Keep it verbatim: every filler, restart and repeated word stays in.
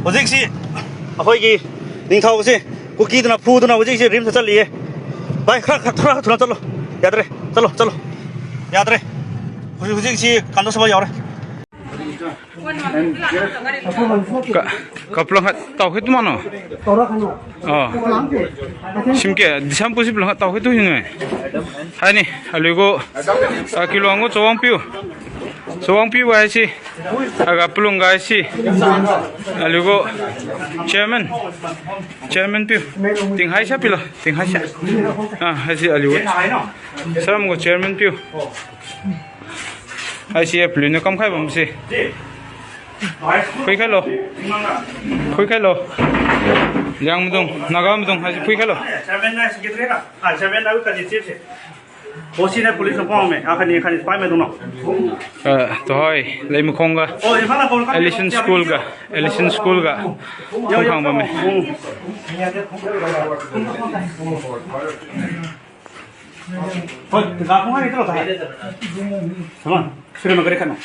ꯍꯧꯖꯤꯛꯁꯤ ꯑꯩꯈꯣꯏꯒꯤ ꯅꯤꯡꯊꯧꯁꯦ ꯀꯨꯀꯤꯗꯨꯅ ꯐꯨꯗꯨꯅ ꯍꯧꯖꯤꯛꯁꯤ ꯔꯤꯝꯁꯇ ꯆꯠꯂꯤꯌꯦ꯫ ꯚꯥꯏ, ꯈꯔ, ꯈꯔ, ꯈꯔ ꯊꯨꯅ ꯆꯠꯂꯣ꯫ ꯌꯥꯗ꯭ꯔꯦ, ꯆꯠꯂꯣ, ꯆꯠꯂꯣ꯫ ꯌꯥꯗ꯭ꯔꯦ꯫ ꯍꯧꯖꯤꯛ, ꯍꯧꯖꯤꯛꯁꯤ ꯀꯥꯟꯗꯣ ꯁꯕꯥ ꯌꯥꯎꯔꯦ꯫ Ka, kaplang hat tau hit mano. Oh. Simke disam pusip lang hat tau hit tu hinwe. Hani, alugo, ah, kilo ango chawang piu. Chawang piu gai si. Aga pulung gai si. Alugo chairman. Chairman piu. Ting hai sa pila, ting hai sa. Ah, hai si alugo. Saram go chairman piu. Hai si alugo kam khai bam si. Phui khai lo. Phui khai lo. Liang mudung, Naga mudung, hai si phui khai lo. Ah, to hoi, lei mukhong ga. Ellison School ga, Ellison School ga. Khong khang ba me. Hoi, ga khong hai to ta. Sama, sure ma gari khano.